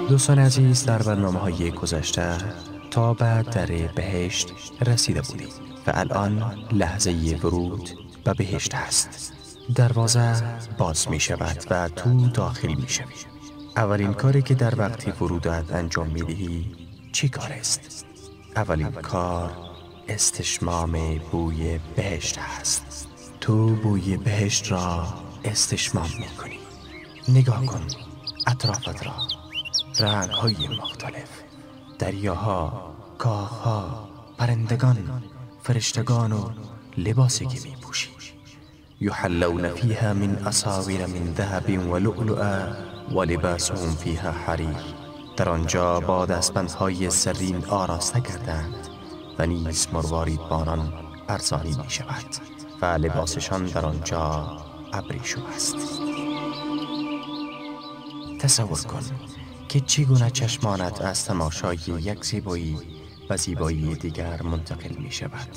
دوستان عزیز، در برنامه‌های گذشته تا به در بهشت رسیده بودیم و الان لحظه ورود به بهشت است. دروازه باز می شود و تو داخل می شوی. اولین کاری که در وقت ورودت انجام می دهی چی کار است؟ اولین کار استشمام بوی بهشت است. تو بوی بهشت را استشمام می کنی. نگاه کن اطرافت را، رنگ های مختلف، دریاها، کاخها، پرندگان، فرشتگان و لباسی که می پوشی. یحلون فیها من اساور من ذهب ولؤلؤا ولباسهم فیها حریر. در آنجا با دستبندهای زرین آراسته کردند و نیز مروارید بانان ارزانی می شود و لباسشان در آنجا ابریشم است. تصور کن که چگونه چشمانت از تماشای یک زیبایی و زیبایی دیگر منتقل می شود.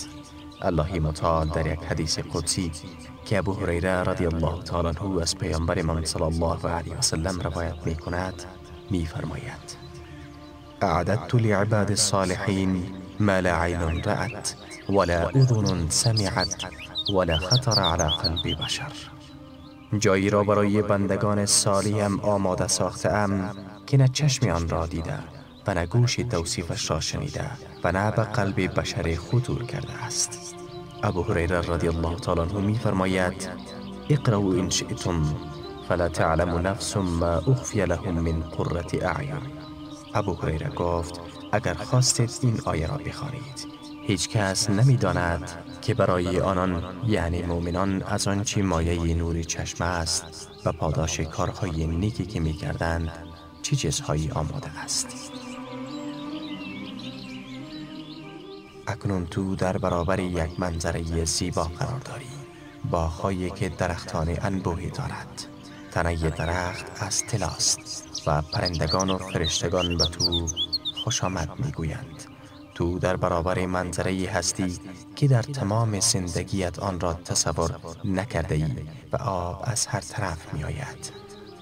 الله متعال در یک حدیث قدسی که ابو هریره رضی الله تعالی عنه از پیامبر من صلی الله علیه و سلم روایت می کند می فرماید: اعددت لعباد الصالحین ما لا عین رأت ولا اذن سمعت ولا خطر علی قلب بشر. جایی را برای بندگان صالحم آماده ساخته ام که نه چشم آن را دیده و نه گوش توصیفش را شنیده و نه به قلب بشر خطور کرده است. ابو هریره رضی الله تعالی عنه می فرماید: اقرأوا ان شئتم فلا تعلم نفس ما اخفی لهم من قرة اعین. ابو هریره گفت: اگر خواستید این آیه را بخوانید، هیچ کس نمی داند که برای آنان یعنی مؤمنان از آنچه مایه نور چشم است و پاداش کارهای نیکی که می کردند چه چیزهایی آماده است. اکنون تو در برابر یک منظره زیبا قرار داری، باغ‌هایی که درختان انبوهی دارد. تنه درخت از طلاست و پرندگان و فرشتگان به تو خوش آمد میگویند. تو در برابر منظره هستی که در تمام زندگیت آن را تصور نکرده ای و آب از هر طرف می آید.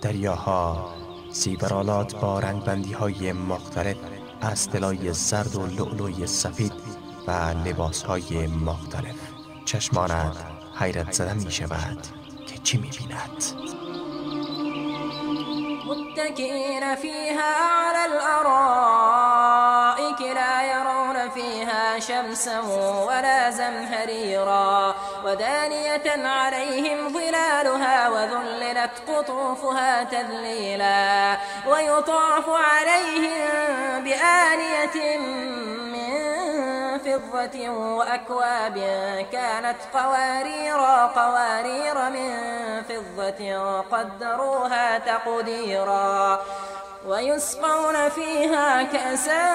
دریاها، زیورآلات با رنگبندی های مختلف از طلای زرد و لؤلؤی سفید و لباس های مختلف. چشمانت حیرت زده می شود که چی می بیند. متكئين فيها على الأرائك لا يرون فيها شمسا ولا زمهريرا ودانية عليهم ظلالها وذللت قطوفها تذليلا ويطاف عليهم بآنية من فضة وأكواب كانت قوارير من فضة قدروها تقديرا ويسقون فيها كأسا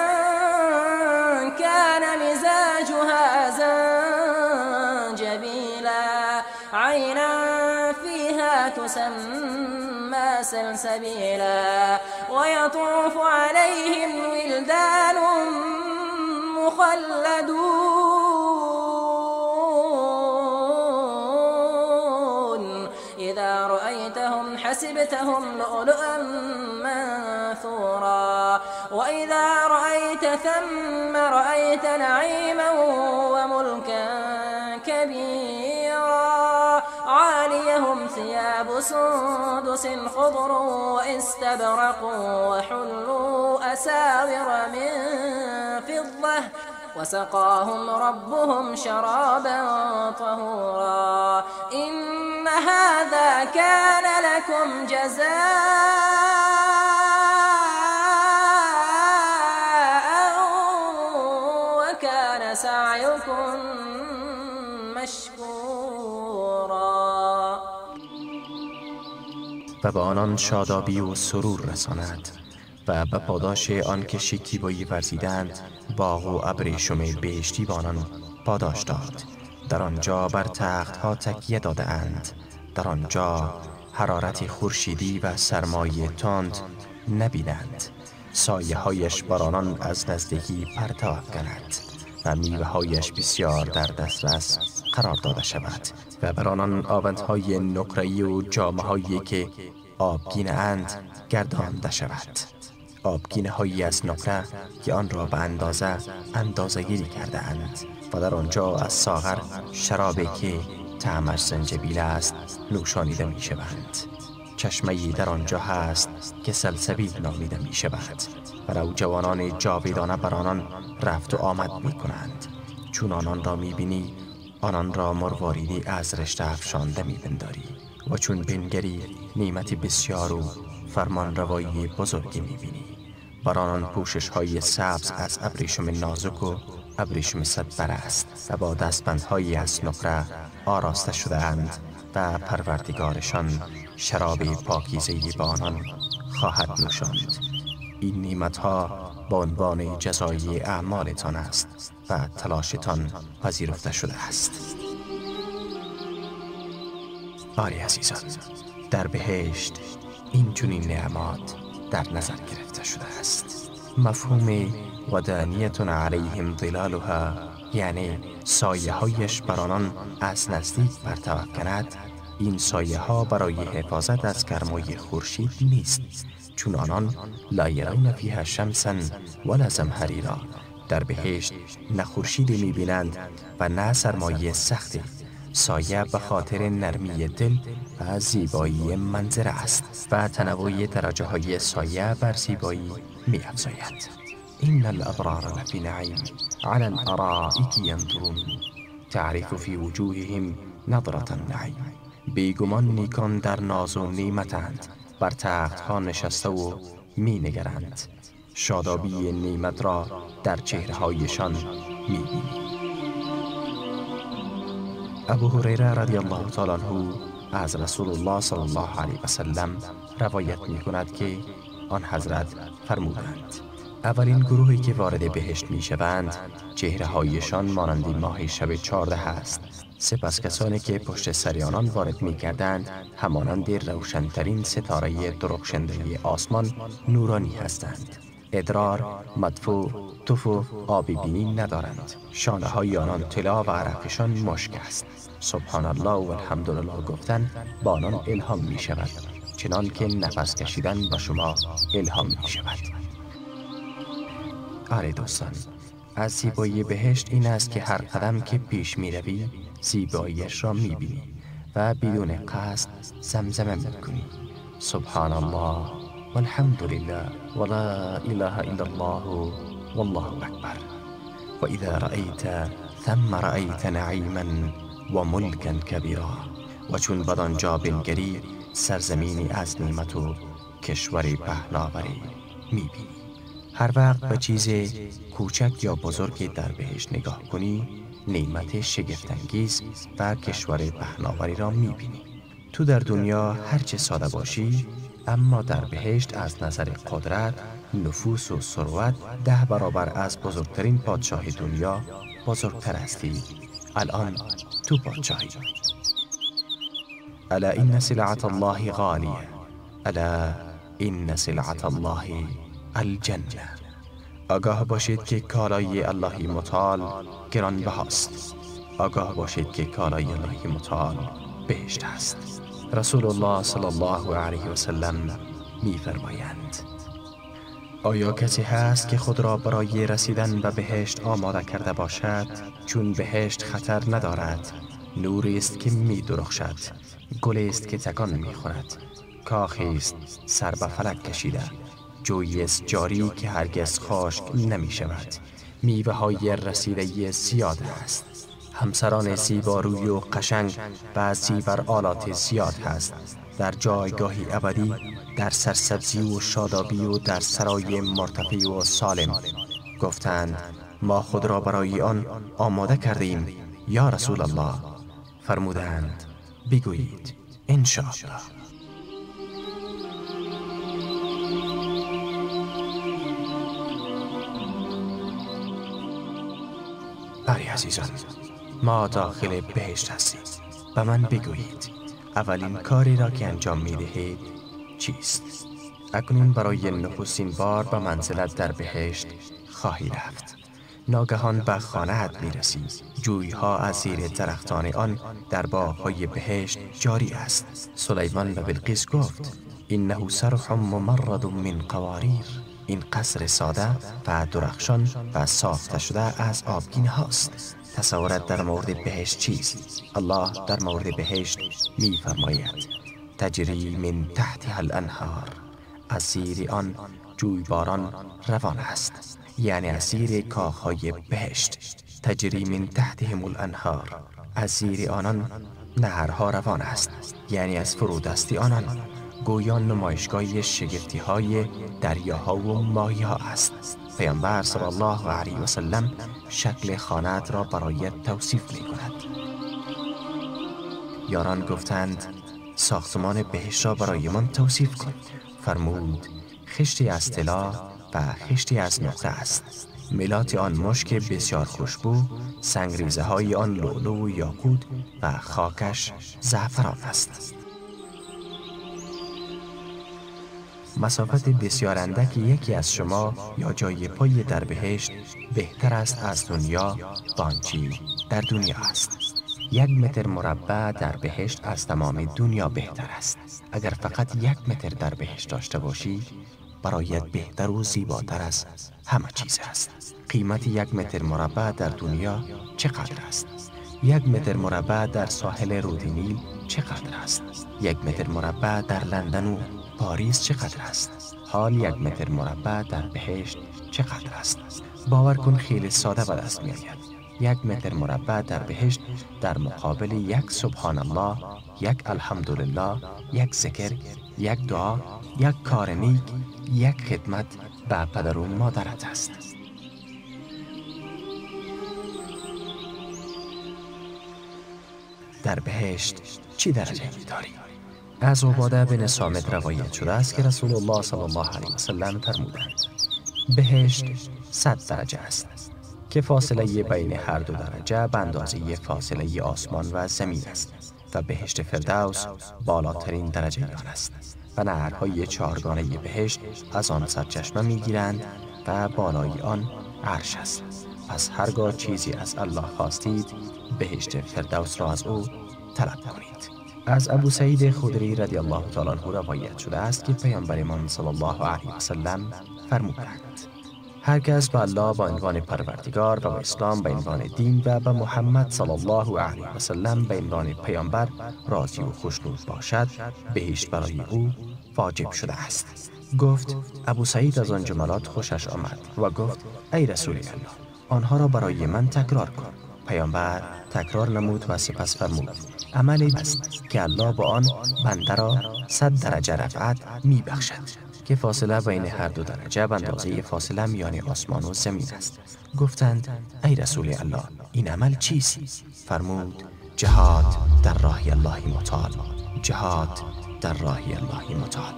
كان مزاجها زنجبيلا عينا فيها تسمى سلسبيلا ويطوف عليهم ولدان مخلدون إذا رأيتهم حسبتهم لؤلؤا منثورا وإذا رأيت ثم رأيت نعيما وملكا كبيرا عاليهم ثياب سندس خضر واستبرق وحلوا أساور من فضة وسقاهم ربهم شرابا طهورا إن هذا كان لكم جزاء وكان سعيكم مشكورا. و به آنان شادابی و سرور رساند و به پاداش آن که شکیبایی ورزیدند باغ و ابریشم بهشتی به آنان پاداش داد. در آنجا بر تختها تکیه داده اند. در آنجا حرارت خورشیدی و سرمای تند نبینند. سایه هایش بر آنان از نزدیکی پرتو افکند و میوه هایش بسیار در دسترس قرار داده شود و بر آنان آوندهای نقره‌ای و جامه هایی که آبگینه اند گردانده شود. آبگینه هایی از نقره که آن را به اندازه گیری کرده اند و در آنجا از ساغر شرابی که طعمش زنجبیل است نوشانیده می شوند. چشمه‌ای در آنجا هست که سلسبیل نامیده می شود و نوجوانان جاویدانه بر آنان رفت و آمد می کنند. چون آنان را می بینی آنان را مرواریدی از رشته افشانده می پنداری و چون بنگری نعمت بسیار و فرمان روایی بزرگی می بینی. بر آنان پوشش های سبز از ابریشم نازک و ابریشم صدبر است و با دستبندهایی از نقره آراسته شده اند و پروردگارشان شراب پاکیزه‌ای به آنان خواهد نوشاند. این نعمت‌ها به عنوان جزای اعمالتان است و تلاشتان پذیرفته شده است. آری عزیزان، در بهشت این چنین نعمات در نظر گرفته شده است. مفهوم ودانیة علیهم ظلالها، یعنی سایه هایش بر آنان از نزدیک پرتو افکند، این سایه ها برای حفاظت از گرمای خورشید نیست، چون آنان لا یرون فیها شمسا ولا زمهریرا، در بهشت نه خورشید میبینند و نه سرمایه سختی. سایه به خاطر نرمی دل و زیبایی منظره است و تنوع درجه های سایه بر زیبایی می افزاید. إن الأبرار لفی نعیم علی الأرائک ینظرون تعرف فی وجوههم نضرة النعیم. بیگمان نیکان در ناز و نعمتند، بر تخت ها نشسته و می نگرند. شادابی نعمت را در چهرهایشان می بینی. ابو هریره رضی الله تعالی عنه از رسول الله صلی الله علیه و سلم روایت می کند که آن حضرت فرمودند: اولین گروهی که وارد بهشت می شوند چهرهایشان مانند ماه شب 14 است. سپس کسانی که پشت سر آنان وارد می کردند همانند روشنترین ستاره درخشنده آسمان نورانی هستند. ادرار، مدفوع، تف و آبی بینی ندارند. شانه های آنان طلا و عرقشان مشک است. سبحان الله و الحمدلله گفتن با آنان الهام می شود، چنان که نفس کشیدن با شما الهام می شود. آره دوستان، از زیبایی بهشت این است که هر قدم که پیش می روی زیباییش را می بینی و بدون قصد زمزمه می کنی. سبحان الله والحمد لله ولا إله إلا الله والله أكبر. وإذا رأيت ثم رأيت نعیما و ملکا کبیرا. و چون بدانجا بنگری سرزمینی از نعمت و کشور پهناوری میبینی. هر وقت به چیز کوچک یا بزرگی در بهشت نگاه کنی، نعمت شگفت‌انگیز و کشور پهناوری را میبینی. تو در دنیا هرچه ساده باشی، اما در بهشت از نظر قدرت، نفوس و ثروت 10 برابر از بزرگترین پادشاه دنیا بزرگتر هستی. الان تو پادشاهی. الا ان سلعة الله غالیه، الا ان سلعة الله الجنه. آگاه باشید که کالای الله متعال گرانبهاست. آگاه باشید که کالای الله متعال بهشت است. رسول الله صلی الله علیه و سلم می فرمایند: آیا کسی هست که خود را برای رسیدن به بهشت آماده کرده باشد؟ چون بهشت خطر ندارد، نوری است که می درخشد، گل است که تکان می خورد، کاخی است سر به فلک کشیده، جویی است جاری که هرگز خشک نمی شود، میوه های رسیده زیاد است، همسران زیباروی و قشنگ و زیور آلات زیاد هست، در جایگاهی ابدی، در سرسبزی و شادابی و در سرای مرتفع و سالم. گفتند: ما خود را برای آن آماده کردیم یا رسول الله. فرمودند: بگویید ان شاء الله. بری عزیزان، ما داخل بهشت هستیم. به من بگویید اولین کاری را که انجام می دهید چیست؟ اکنون برای نخستین بار به منزلت در بهشت خواهی رفت. ناگهان به خانه‌ات می رسی. جویها از زیر درختان آن در باغ‌های بهشت جاری است. سلیمان به بلقیس گفت: انه صرح ممرد من قواریر. این قصر ساده و درخشان و ساخته شده از آبگینه هاست. تصورت در مورد بهشت چیست؟ الله در مورد بهشت می فرماید تجری من تحتها الانهار، از زیر آن جویباران روان است، یعنی از زیر کاخهای بهشت. تجری من تحتهم الانهار، از زیر آنان نهرها روان است، یعنی از فرودستی آنان، گویا نمایشگاه شگفتی های دریاها و ماهی ها است. پیامبر صلی الله علیه و سلم شکل خانه‌ات را برایت توصیف می کند. یاران گفتند ساختمان بهشت را برای من توصیف کن. فرمود خشتی از طلا و خشتی از نقره است. ملات آن مشک بسیار خوشبو، سنگریزه های آن لؤلؤ و یاقوت و خاکش زعفران است. مسافت بسیار اندک یکی از شما یا جای پای در بهشت بهتر است از دنیا و آنچه در دنیا است. 1 متر مربع در بهشت از تمام دنیا بهتر است. اگر فقط 1 متر در بهشت داشته باشی، برایت بهتر و زیباتر از همه چیز است. قیمت 1 متر مربع در دنیا چقدر است؟ 1 متر مربع در ساحل رود نیل چقدر است؟ 1 متر مربع در لندن و پاریس چقدر است؟ حال 1 متر مربع در بهشت چقدر است؟ باور کن خیلی ساده به دست می آید. 1 متر مربع در بهشت در مقابل 1 سبحان الله، 1 الحمدلله، 1 ذکر، 1 دعا، 1 کار نیک، 1 خدمت به پدر و مادرت است. در بهشت چی درجه می داری؟ از عباده بن صامت روایت شده است که رسول الله صلی الله علیه و سلم فرمودند بهشت 100 درجه است که فاصله بین هر دو درجه به اندازه فاصله آسمان و زمین است و بهشت فردوس بالاترین درجه آن است و نهرهای چهارگانه بهشت از آن سرچشمه میگیرند و بالای آن عرش است. پس هرگاه چیزی از الله خواستید بهشت فردوس را از او طلب کنید. از ابو سعید خدری رضی الله تعالی عنه روایت شده است که پیامبرمان صلی الله علیه و سلم فرمودند هر کس به الله به عنوان پروردگار و به اسلام به عنوان دین و به محمد صلی الله علیه و سلم به عنوان پیامبر راضی و خوشنود باشد، بهشت برای او واجب شده است. گفت ابو سعید از آن جملات خوشش آمد و گفت ای رسول الله، آنها را برای من تکرار کن. پیامبر تکرار نمود و سپس فرمود عملی است که الله با آن بنده را 100 درجه رفعت می بخشد که فاصله بین هر دو درجه به اندازه فاصله میان آسمان و زمین است. گفتند ای رسول الله، این عمل چیست؟ فرمود جهاد در راه الله متعال، جهاد در راه الله متعال.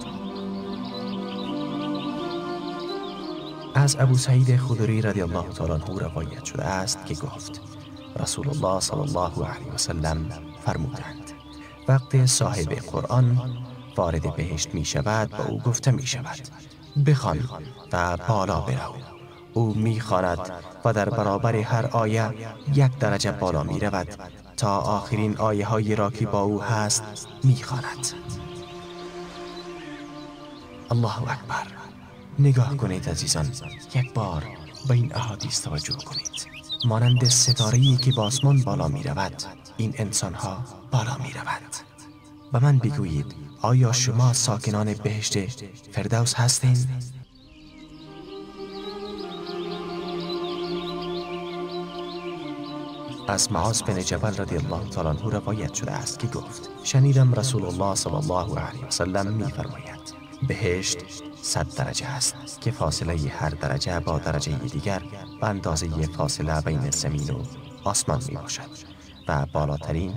از ابو سعید خدری رضی الله تعالی عنه روایت شده است که گفت رسول الله صلی الله علیه و سلم فرمودند وقت صاحب قرآن وارد بهشت می شود با او گفته می شود بخوان و بالا برو. او می خواند و در برابر هر آیه 1 درجه بالا می رود تا آخرین آیه های را که با او هست می خواند. الله اکبر. نگاه کنید عزیزان، یک بار به این احادیث توجه کنید. مانند ستاره‌ای که به آسمان بالا می رود، این انسانها بالا می روند. به من بگویید آیا شما ساکنان بهشت فردوس هستین؟ از معاذ بن جبل رضی الله تعالی عنه روایت شده است که گفت شنیدم رسول الله صلی الله علیه و سلم می فرماید بهشت 100 درجه است که فاصله هر درجه با درجه دیگر به اندازه فاصله بین زمین و آسمان می باشد و بالاترین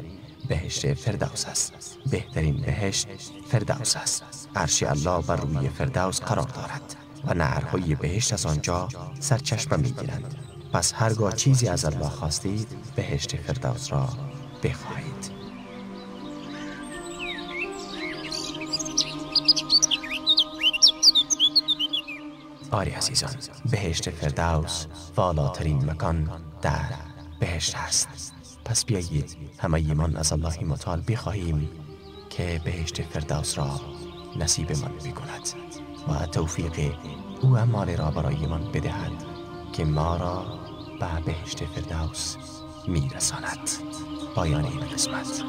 بهشت فردوس است. بهترین بهشت فردوس است. عرش الله بر روی فردوس قرار دارد و نهرهای بهشت از آنجا سرچشمه می گیرند. پس هرگاه چیزی از الله خواستید بهشت فردوس را بخواهید. آری عزیزان، بهشت فردوس والاترین مکان در بهشت است. پس بیایید همه ایمان از الله متعال بخواهیم که بهشت فردوس را نصیب من بکند و توفیق او اعمال را برایمان بدهد که ما را به بهشت فردوس میرساند. پایان این قسمت.